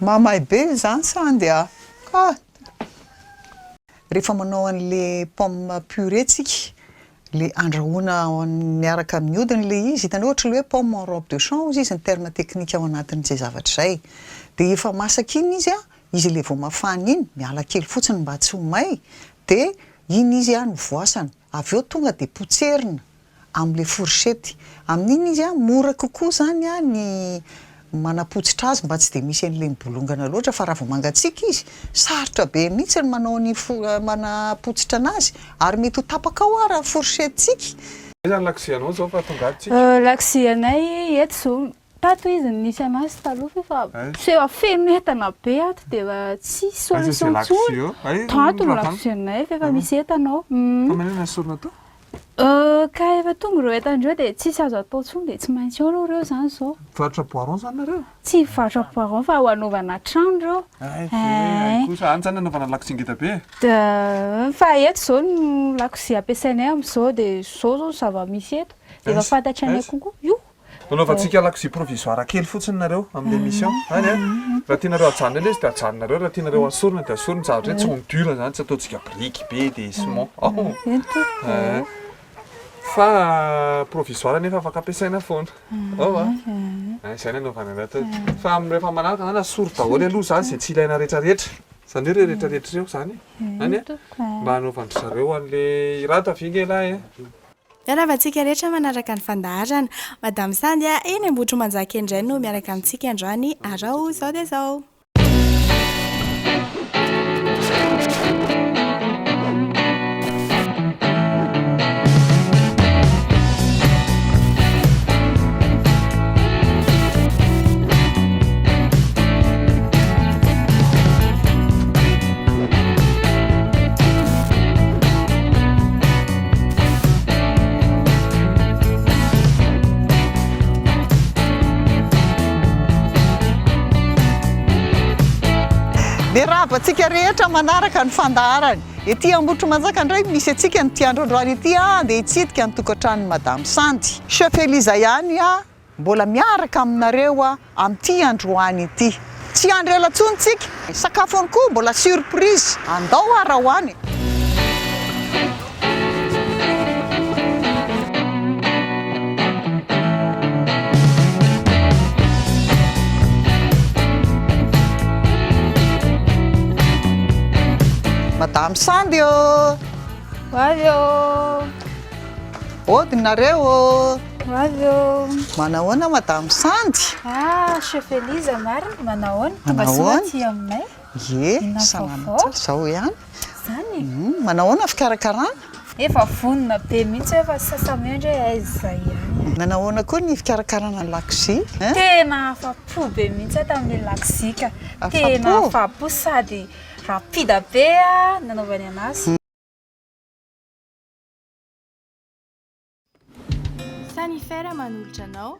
Mamay be izany Sandy a! Ah! Rehefa manao an'le pomme purée tsika, le andrahoina miaraka amin'ny hodiny le izy, hitanao ohatry le hoe pomme en robe de chambre hozy izy ny terme technique ao anatin'izay zavatra izay. Dia efa masaka iny izy an, izy le vao mafana iny, miala kely fotsiny mba tsy ho may, dia iny izy an no voasana, avy eo tonga dia potserina amin'ilay fourchette. Amin'iny izy an, mora kokoa izany an ny manapotsitra azy mba tsy dia misy an'ilay mibolongana loatra fa raha vao mangatsiaka izy, sarotra be mihitsy ny manao ny manapotsitra anazy ary mety ho tapaka ao ara ny fourchette-tsika. Aiza ny lakozianao izao fa tonga ato tsika? Lakozianay eto izao Tato izy no nisy anazy taloha f'efa efa feno entana be ato dia efa tsisy solution intsony. Tato no lakozianay f'efa misy entana ao. Fa manina nesorina tao? Ka efa tonga ireo entana ireo dia tsisy azo atao intsony dia tsy maintsy ao aloha ireo izany izao. Mivarotra bois rond izany nareo? Tsy mivarotra bois rond fa ho anaovana trano ireo. Hay ve, hay kosa, any izany anaovana lakozia ngeda be e? Fa eto izao no lakozia ampiasainay amin'izao dia izao izao ny zava-misy eto. Dia efa fantatry anay konko. Io. Anaovantsika lakozia provisoire kely fotsiny nareo amin'ilay émission any a! Raha tianareo hajanona ilay izy dia ajanonareo, raha tianareo asorina dia asorina, zavatra hoe tsy en dur zany, tsy ataontsika biriky be dia ciment ao e! Fa provisoire nefa afaka ampiasaina foana ao a! Izay no anaovana an'ilay atao hoe, fa amin'ny rehefa manaraka zany asory daholo aloha zany izay tsy ilaina rehetrarehetra, izany hoe ireo rehetrarehetra ireo zany e, any a! Mba hanaovan-dry zareo an'ilay rado avy nge lahy e! Miarahaba antsika rehetra manaraka ny fandaharana. Madame Sandy a, eny Ambohitrimanjaka indray no miaraka amintsika androany, araho izao dia izao. Miarahaba antsika rehetra manaraka ny fandaharana. Ety Ambohitrimanjaka indray misy antsika ny ity andro androany ity dia hitsidika ny tokantranon'i Madame Sandy. Chef Eliza ihany Mbola miaraka aminareo aho amin'ity androany ity. Tsy hiandry ela intsony tsika. Sakafony koa mbola surprise. Andao ara ho any. Madame Sandy ô! Ho avy ô! Ody nareo ô! Ho avy ô! Manahoana Madame Sandy? Ah, Chef Elisa marina, manahoana? Tonga soa aty aminay. Ie, Inona salama vaovao? tsara, zao ihany. Zany e? Manahoana ny fikarakarana? Efa vonona be mihitsy hoe fa sasa-miandry hoe aiza ihany. Nanahoana koa ny fikarakarana ny lakozia? Hein? Tena afa-po be mihitsy aho tamin'ilay lakozia ka. Tena Afa-po? afa-po sady rapide be nanaovany anazy. Sanifer manolotra anao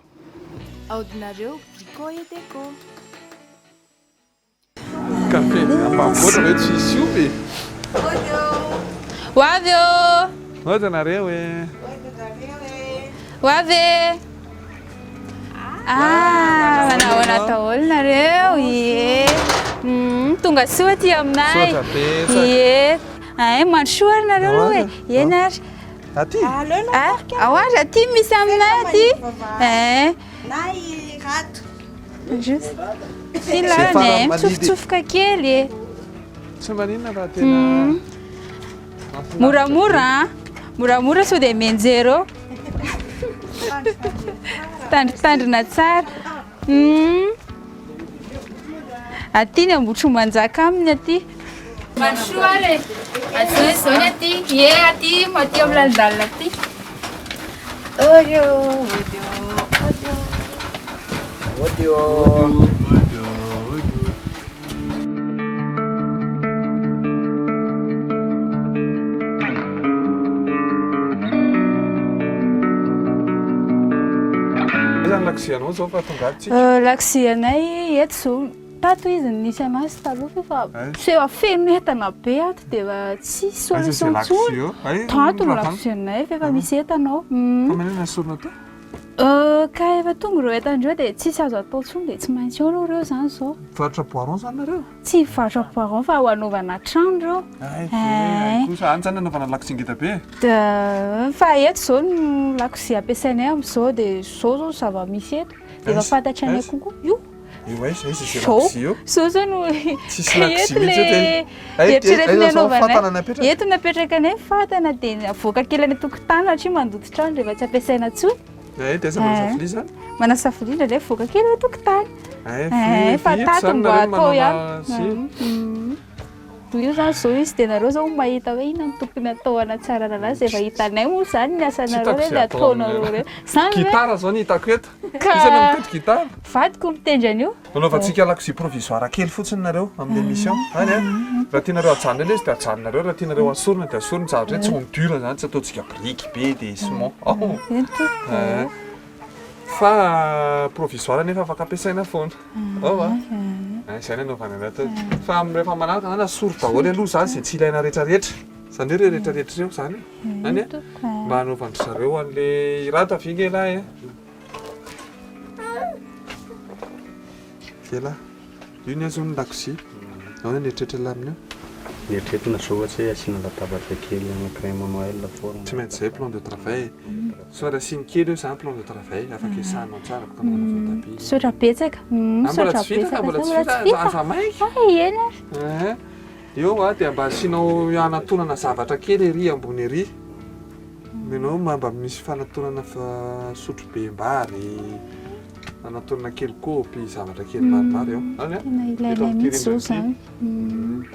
Aodinareo Brico et Déco. Café ambanivohitra ve tsy hisy omby e? Ho avy ô! Mody nareo e! Ho avy e! Ah, manahoana daholo nareo? Ie. Tonga soa aty aminay. Misaotra betsaka. Ie. Ay, mandrosoa ary nareo aloha e. Eny ary. Aty? Ah, ao ary aty misy aminay aty. Eh. Na i Rato. Juste. Ty lalana e, mitsofotsofoka kely e. Tsy maninona raha tena Moramora an. Moramora sao dia mianjera eo. Tandrintandrina tsara. Hum. Aty ny Ambohitrimanjaka aminy aty. Mandrosoa ary e. Aty izao ny aty. Ie aty, aty amin'ny lalindalina aty. Odio, odio, odio. Odio. Odio, odio. Aiza ny lakozianao izao fa tonga ato tsika? Lakozianay eto izao, tato izy no nisy anazy taloha f'efa efa feno entana be ato dia efa tsisy solution intsony. Tato no lakozianay f'efa misy entana ao. Fa manina nesorina tao? Ka efa tonga ireo entana ireo dia tsisy azo atao intsony dia tsy maintsy eo aloha ireo izany izao. Mivarotra bois rond izany nareo? Tsy hivarotra bois rond fa ho anaovana trano ireo. Hay ve, hay kosa, any izany anaovana lakozia ngeda be e? Fa eto izao no lakozia ampiasainay amin'izao dia izao izao ny zava-misy eto. Dia efa fantatra anay kokoa. Io. Io aiza, aiza izay lakozia io? Zao zao no Tsisy lakozia mihitsy eto e. Eritreretina anaovanay. Eto napetraka anay fatana dia avoaka kely any an-tokotany satria mandoto trano rehefa tsy ampiasaina intsony. Eh, dia aiza manasa vilia izany? Manasa vilia indraindray avoaka kely eo an-tokotany. Eh, fa tato mba atao ihany. Io izany izao izy dia nareo izao mahita hoe inona no tokony atao hanatsarana anazy efa hitanay moa izany ny asanareo ireny dia ataonareo ireny. Izany ve? Gitara izao no hitako eto. Ka Iza no mitendry gitara? Vadiko mitendry an'io. Anaovantsika lakozia provisoire kely fotsiny nareo amin'ny émission any a. Raha tianareo ajanona ilay izy dia ajanonareo, raha tianareo asorina dia asorina, ny zavatra hoe tsy en dur izany, tsy ataontsika biriky be dia ciment ao. Fa provisoire nefa afaka ampiasaina foana. Ao a. Izay no anaovana an'ilay atao. Fa rehefa manaraka izany asory daholo aloha izany izay tsy ilaina rehetrarehetra. Izany hoe ireo rehetrarehetra ireo izany e. Any a. Mba hanaovan-dry zareo an'ilay rata ve nge lahy e? Ela. Io ny azy hono ny lakozia. Ahoana ny eritreritra lahy amin'io? Ny eritreretina zao ohatry hoe asiana latabatra kely anankiray manuel foana. Tsy maintsy izay plan de travail e. Somary asiany kely eo izany plan de travail afaka esahanao tsara afaka anaovana voatabia. Misaotra betsaka. Mbola tsy vita ka, mbola tsy vita, aza maika. Hay eny ary. Ehe. Eo a dia mba asianao hanatonana zavatra kely ery ambony ery. Ianao mba misy fanatonana sotrobem-bary, fanatonana kely kaopy, zavatra kely maromaro eo. Zany a? Tena ilainay mihitsy izao izany.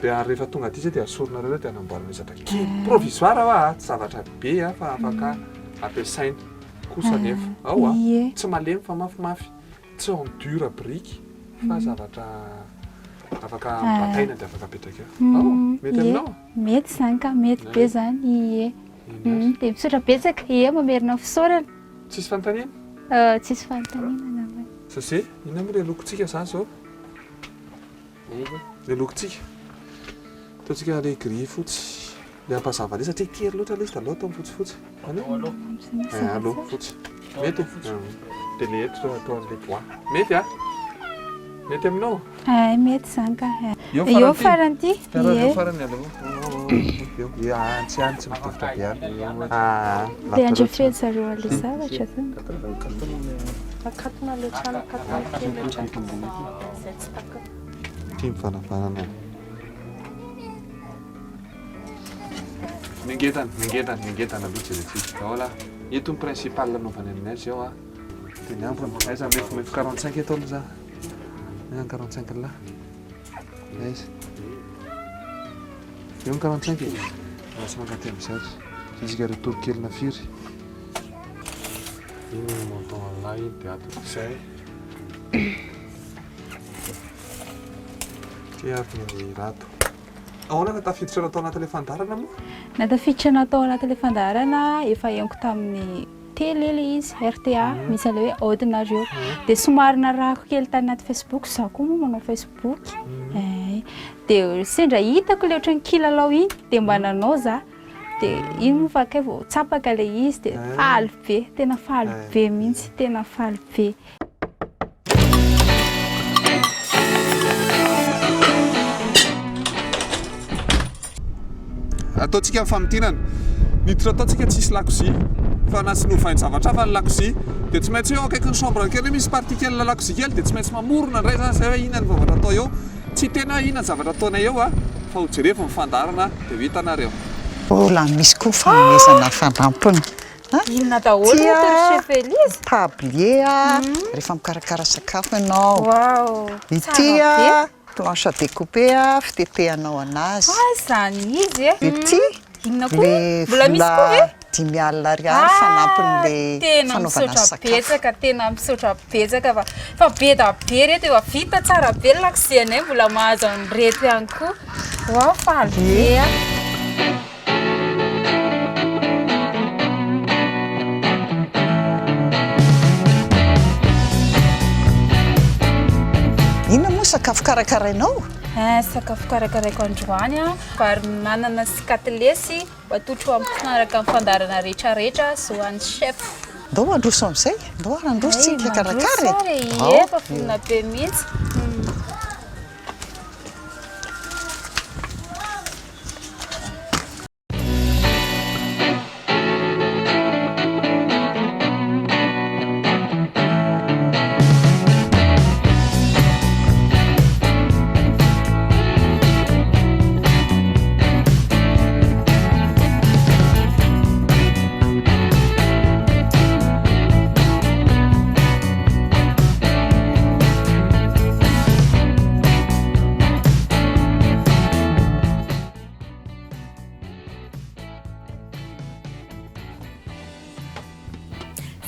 Dia ary rehefa tonga aty izay dia asorinareo ireo dia anamboarana zavatra kely. Provisoire hoa a, tsy zavatra be a fa afaka ampiasaina kosa anefa. Ao a, tsy malemy fa mafimafy. Tsy en dur biriky fa zavatra afaka bataina dia afaka apetraka eo. Ao, mety aminao? Mety izany ka, mety be izany, ie. Dia misaotra betsaka, ie mamerina ny fisaorana. Tsisy fanontaniana? Tsisy fanontaniana angambany. José, inona moa ilay lokontsika izany izao? Ilay lokontsika. Ataontsika ilay gris fotsy. Ilay hampazava ilay satria kely loatra ilay izy dia aleo atao fotsifotsy. Eh, aleo fotsy. Mety? Dia ilay eto atao an'ilay bois. Mety a? Mety aminao? Ay, mety izany ka. Eo farany ity. Eo farany aloha. Eo, eo, any tsy any tsy mitovitra be any. Ah, Dia andrefeny zareo an'ilay zavatra zany. Akatona ilay trano, akatona kely ilay trano. Izay tsy takona. Ity mivanavanana. Ny angedana, ny angedana, ny angedana aloha jerentsika. Ao lah. Eto ny principal anaovany aminay zao a. Dia ny ambiny, aiza mefomefo 45 eto aloha za. Aiza ny 45 lah? Aiza? Eo ny 45 e. Lasa mankaty amin'izay ry. Isika retour kely na firy. Iny ny montant an'lah iny dia ato. Zay. Ty avy ny rato. Ahoana no tafiditra anao tao anatin'ilay fandaharana moa? Nahatafiditra anah tao anatin'ilay fandaharana efa henoko tamin'ny télé ilay izy, rta, misy an'ilay hoe aodinareo. Dia somary narahako kely tany anaty Facebook, izaho koa moa manao Facebook. Eh, dia sendra hitako ilay ohatran'ny kilalao iny, dia mba nanao za. Dia iny moa fa kay vao tsapaka ilay izy dia faly be, tena faly be mihitsy, tena faly be. Ataontsika ny famintinana. Niditra tao tsika tsisy lakozia fa na tsy novainy zavatra hafa ny lakozia dia tsy maintsy hoe eo akaikin'ny chambre kely hoe misy partie kely lakozia kely dia tsy maintsy mamorona indray zany zay hoe inona ny zavatra atao eo. Tsy hiteny hoe inona ny zavatra ataonay eo fa ho jerevo ny fandaharana dia ho hitanareo. Mbola misy koa fanomezana fanampiny. Inona daholo Tia moa ry chef Elise? tablier a, rehefa mikarakara sakafo ianao. Waouh, Ity tsara be. a, planche à découper a, fitetehanao anazy. Ah, izany izy e. Ity, Inona koa? le Mbola misy koa ve? vola 50 ariary fanampin'le tena fanaovana misaotra sakafo. betsaka, tena misaotra betsaka fa fa be da be reto efa vita tsara be ny lakozianay mbola mahazo an'ireto ihany koa. Waouh, faly be aho. Inona moa sakafo karakarainao? Eh, sakafo karakaraiko androany a, vary minanana sy katilesy ho atolotro hampifanaraka amin'ny fandaharana rehetrarehetra zo an'ny chef. Ndao handroso amin'izay, ndao ary handroso tsika hikarakara e. Mandroso ary e, efa vonona be mihitsy.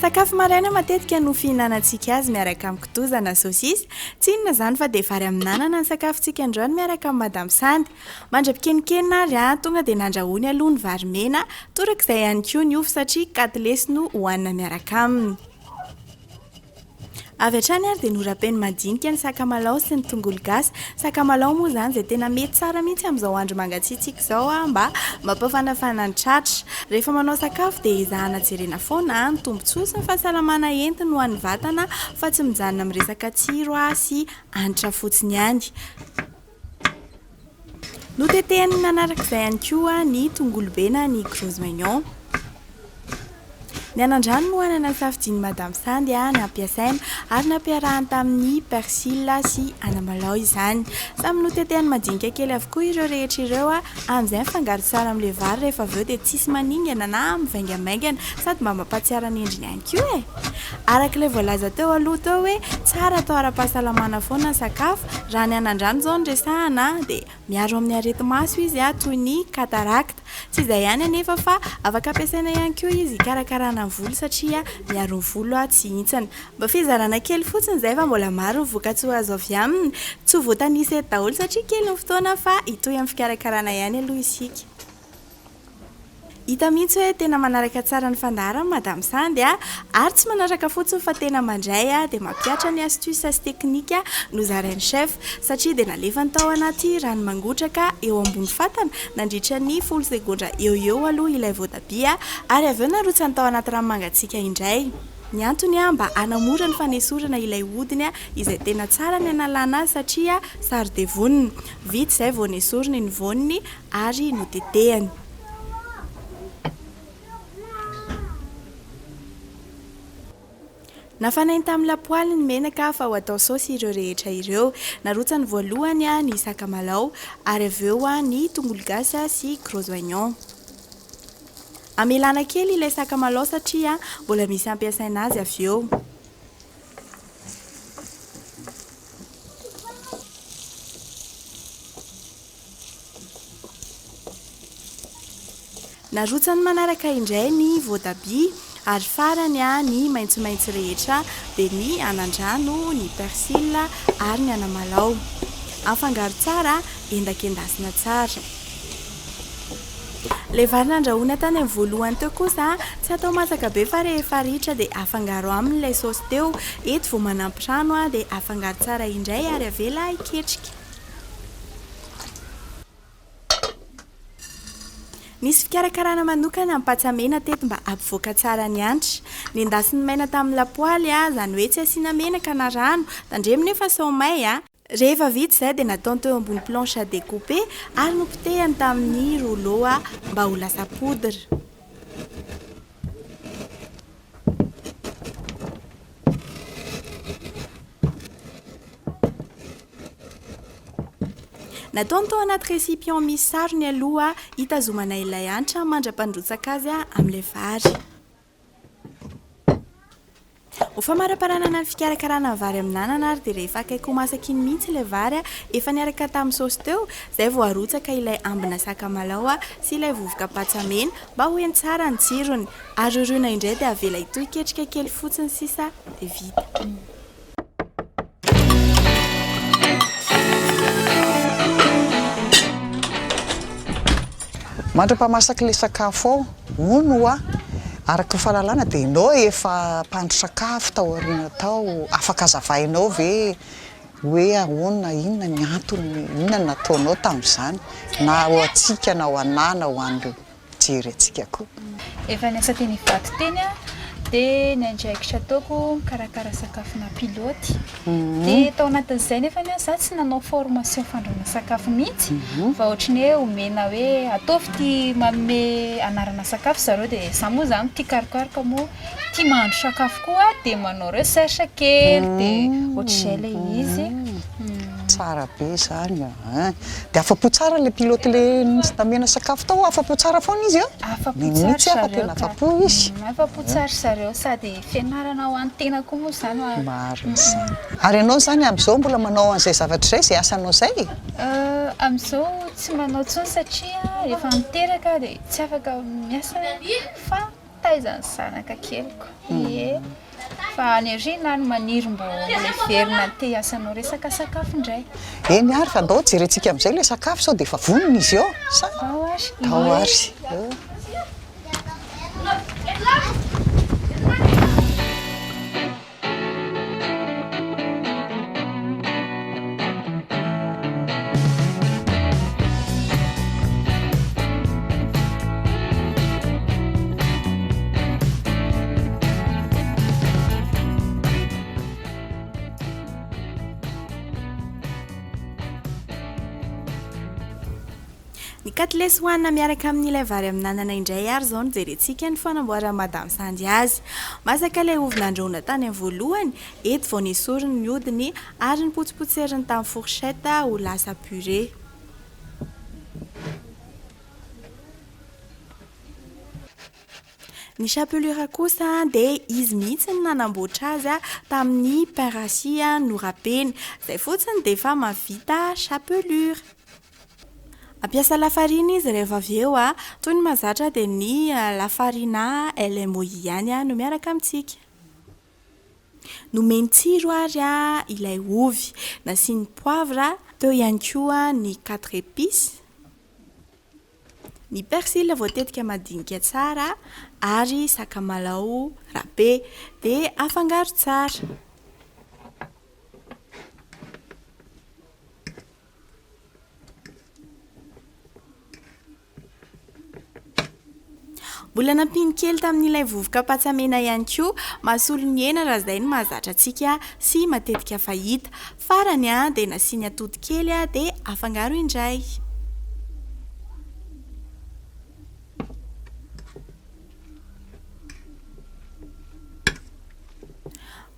Sakafo maraina matetika no fihinanantsika azy miaraka amin'ny kitoza na saosisy. Tsy inona izany fa dia vary amin'anana ny sakafontsika androany miaraka amin'i Madame Sandy. Mandra-pikenokenona ary an, tonga dia nandrahoiny aloha ny vary mena, torak'izay ihany koa ny ovy satria katilesy no hohanina miaraka aminy. Avy hatrany ary dia norapeny madinika ny sakamalaho sy ny tongolo gasy. Sakamalaho moa izany izay tena mety tsara mihitsy amin'izao andro mangatsiatsiaka izao mba mampafanafana ny tratra. Rehefa manao sakafo dia ezahana jerena foana ny tombontsoa sy ny fahasalamana entiny ho an'ny vatana fa tsy mijanona amin'ny resaka tsiro sy hanitra fotsiny ihany. Notetehiny nanarak'izay ihany koa ny tongolo be na ny gros oignon. Ny anandrano no anana safidian'i Madame Sandy nampiasaina ary nampiarahany tamin'ny persil sy anamalao izany. Samy notetehany madinika kely avokoa ireo rehetra ireo amin'izay mifangaro tsara amin'ilay vary rehefa avy eo dia tsisy maningana na mivaingamaingana sady mba mampahatsiaro ny endriny ihany koa e! Araka ilay voalaza teo aloha teo hoe tsara atao ara-pahasalamana foana ny sakafo, raha ny anandrano izao no resahana dia miaro amin'ny areti-maso izy toy ny cataracte. Tsy izay ihany anefa fa afaka ampiasaina ihany koa izy hikarakarana ny volo satria miaro ny volo tsy hihintsana. Mba fizarana kely fotsiny izay fa mbola maro ny vokatsoa azo avy aminy. Tsy ho voatanisa eto daholo satria kely ny fotoana fa hitohy amin'ny fikarakarana ihany aloha isika. Hita mihitsy hoe tena manaraka tsara ny fandaharany Madame Sandy a! Ary tsy manaraka fotsiny fa tena mandray dia mampihatra ny astuces sy techniques nozarain'ny chef satria dia nalefany tao anaty rano mangotraka eo ambony fatana nandritra ny folo segondra eo eo aloha ilay voatabia ary avy eo narotsany tao anaty rano mangatsiaka indray. Ny antony mba hanamora ny fanesorana ilay hodiny izay tena tsara ny hanalana azy satria saro-devonina. Vita izay vao nesoriny ny voany ary notetehany. Nafanainy tamin'ny lapoaly ny menaka fa ho atao saosy ireo rehetra ireo. Narotsany voalohany ny sakamalao ary avy eo ny tongolo gasy sy gros oignon. Amelana kely ilay sakamalao satria mbola misy hampiasaina azy avy eo. Narotsany manaraka indray ny voatabia ary farany ny maitsomaitso rehetra dia ny anandrano, ny persil ary ny anamalao. Afangaro tsara, endakendasina tsara. Ilay vary nandrahoina tany amin'ny voalohany teo kosa tsy atao masaka be fa rehefa ritra dia afangaro aminy ilay saosy teo. Eto vao manampy rano dia afangaro tsara indray ary avela hiketrika. Nisy fikarakarana manokana ny patsa mena teto mba hampivoaka tsara ny hanitra. Nendasiny maina tamin'ny lapoaly, izany hoe tsy asiana menaka na rano. Tandremo nefa sao may. Rehefa vita izay dia nataony teo ambony planche à découper ary nopotehany tamin'ny rouleau mba ho lasa poudre. Nataony tao anaty récipient misy sarony aloha hitazomana ilay hanitra mandra-pandrotsaka azy amin'ilay vary. Ho famaraparanana ny fikarakarana ny vary amin'anana ary dia rehefa akaiky ho masaka iny mihitsy ilay vary efa niaraka tamin'ny saosy teo, izay vao arotsaka ilay ambina sakamalaho sy ilay vovoka patsa mena mba ho heno tsara ny tsirony. Ary roroina indray dia avela hitohy ketrika kely fotsiny sisa dia vita. Mandra-pahamasaka ilay sakafo ao, hono hoa, araka ny fahalalana dia ianao efa mpahandro sakafo tao aoriana tao, afaka hazavainao ve hoe ahoana, inona ny antony, inona no nataonao tamin'izany, na ho antsika na ho anà na ho an'ireo mpijery antsika koa. Efa niasa teny Ivato teny aho. Dia ny andraikitra ataoko mikarakara sakafona pilote. Dia tao anatin'izay nefany an, za tsy nanao formation fandrahoana sakafo mihitsy fa ohatry ny hoe omena hoe ataovy ity manome anarana sakafo zareo dia za moa zany tia karokaroka moa tia mahandro sakafo koa dia manao recherche kely dia ohatr'izay ilay izy. Tsara be izany an! Dia afa-po tsara ilay pilote ilay namena sakafo tao, afa-po tsara foana izy an? Afa-po Nino tsara mihitsy aho fa zareo tena ka. afa-po izy. Afa-po tsara zareo sady fianarana ho an'ny tena koa moa izany hoa. Marina izany. Ary ianao izany amin'izao mbola manao an'izay zavatra izay, izay asanao izay? Amin'izao tsy manao intsony satria efa niteraka dia tsy afaka miasa fa Taiza ny zanaka keliko? Ie. Fa any aoriana any maniry mbo hiverina te hiasa anao resaka sakafo indray. Eny ary fa ndao jerentsika amin'izay ilay sakafo sao dia efa vonona izy eo sa? Ao ary. Ao ary. Ny katilesy hohanina miaraka amin'ilay vary amin'anana indray ary izao no jerentsika ny fanamboaran'i Madame Sandy azy. Masaka ilay ovy nandrahoina tany amin'ny voalohany, eto vao nesoriny ny hodiny ary nipotsipotseriny tamin'ny fourchette ho lasa purée. Ny chapelure kosa dia izy mihitsy no nanamboatra azy tamin'ny pain rassis norapeny. Izay fotsiny dia efa mahavita chapelure. Hampiasa lafarina izy rehefa avy eo. Toy ny mahazatra dia ny lafarina LMOI ihany no miaraka amintsika. Nomeny tsiro ary ilay ovy. Nasiany poivre, teo ihany koa ny quatre épices. Ny persil voatetika madinika tsara ary sakamalao râpé dia afangaro tsara. Mbola nampiany kely tamin'ilay vovoka patsa mena ihany koa, mahasolo ny hena raha izay no mahazatra antsika sy matetika fahita. Farany dia nasiany atody kely dia afangaro indray.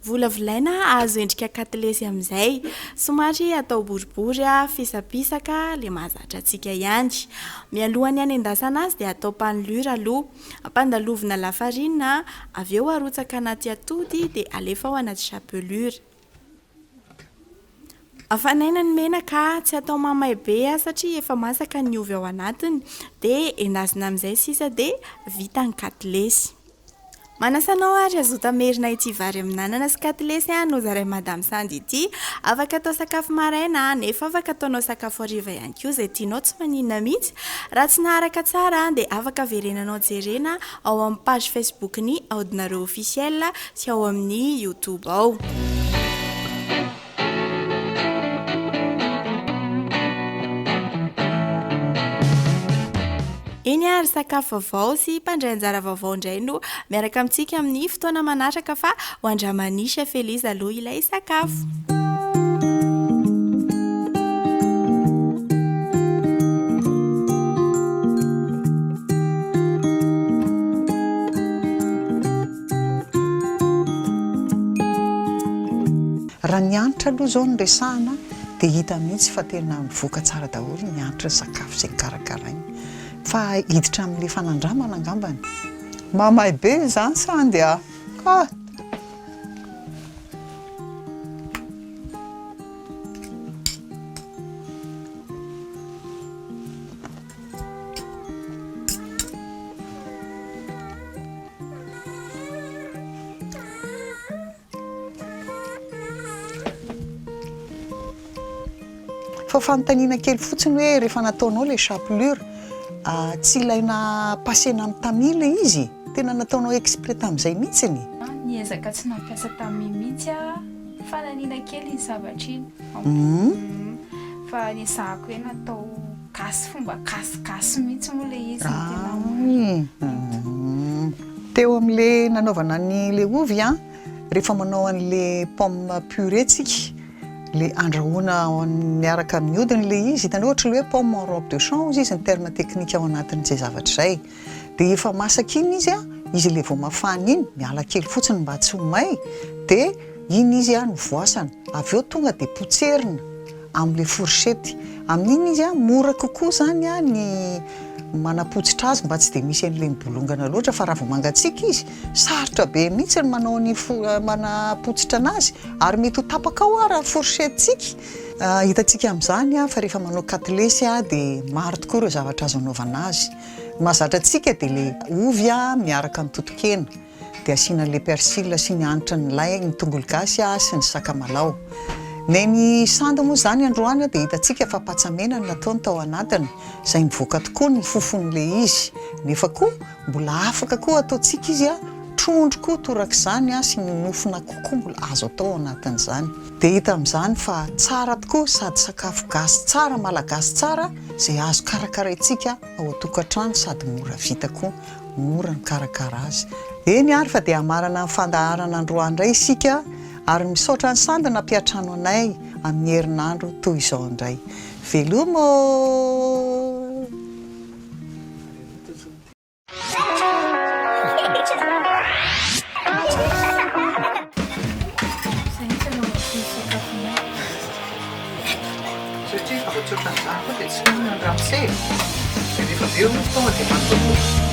Volavolaina hahazo endrika katilesy amin'izay. Somary atao boribory, fisapisaka, le mahazatra antsika ihany. Mialohan'ny hanendasana azy dia atao panelure aloha. Ampandalovina lafarinina, avy eo arotsaka anaty atody dia alefa ao anaty chapelure. Afanaina ny menaka, tsy atao mamay be satria efa masaka ny ovy ao anatiny, dia endasina amin'izay sisa dia vita ny katilesy. Manasa anao ary hazoto hamerina ity vary amin'anana sy katilesy nozarain'i Madame Sandy ity. Afaka atao sakafo maraina nefa afaka ataonao sakafo hariva ihany koa izay tianao tsy maninona mihitsy. Raha tsy naharaka tsara dia afaka verenanao jerena ao amin'ny page Facebook-n'ny Aodinareo Officiel sy ao amin'ny YouTube ao. Eny ary, sakafo vaovao sy mpandray anjara vaovao indray no miaraka amintsika amin'ny fotoana manaraka fa ho andraman'i Chef Elise aloha ilay sakafo. Raha ny hanitra aloha izao no resahana dia hita mihitsy fa tena mivoaka tsara daholo ny hanitra ny sakafo izay karakaraina. Fa hiditra amin'ilay fanandramana angambany. Mamay be izany Sandy a! Ka! Fa fanontaniana kely fotsiny hoe rehefa nataonao ilay chapelure, tsy ilaina passer-na amin'ny tamis ilay izy? Tena nataonao exprès tamin'izay mihitsiny? Niezaka tsy nampiasa tamis mihitsy aho fa naniana kely iny zavatra iny. Fa nezahako hoe natao gasy fomba gasigasy mihitsy moa ilay izy no tena. Teo amin'le nanaovana an'le ovy an, rehefa manao an'le pomme purée tsika, le andrahoina miaraka amin'ny hodiny le izy, hitanareo ohatry le hoe pomme en robe de chambre hozy izy ny terme technique ao anatin'izay zavatra izay. Dia efa masaka iny izy an, izy le vao mafana iny, miala kely fotsiny mba tsy ho may, dia iny izy an no voasana, avy eo tonga dia potserina amin'ilay fourchette, amin'iny izy an mora kokoa izany an ny manapotsitra azy mba tsy dia misy an'ilay mibolongana loatra fa raha vao mangatsiaka izy, sarotra be mihitsy ny manao ny manapotsitra anazy ary mety ho tapaka ao ara ny fourchette-tsika. Hitantsika amin'izany fa rehefa manao katilesy dia maro tokoa ireo zavatra azo anaovana azy. Ny mahazatra antsika dia ilay ovy miaraka amin'ny toton-kena, dia asiana an'ilay persil sy ny hanitra ny lay, ny tongolo gasy sy ny sakamalao. Neny Sandy moa izany androany dia hitantsika fa patsa mena no nataony tao anatiny, izay mivoaka tokoa ny fofon'ilay izy, nefa koa mbola afaka koa ataontsika izy trondro koa torak'izany sy ny nofon'akoho koa mbola azo atao ao anatin'izany. Dia hita amin'izany fa tsara tokoa sady sakafo gasy tsara, malagasy tsara izay azo karakaraintsika ao an-tokantrano sady mora vita koa, mora mikarakara azy. Eny ary fa dia hamarana ny fandaharana androany indray isika ary misaotra an'i Sandy nampiantrano anay amin'ny herinandro toy izao indray. Veloma ô! Satria rehefa voatsotra an'izany koa dia tsy mihinana ny ramose e. Dia rehefa avy eo tonga dia matory.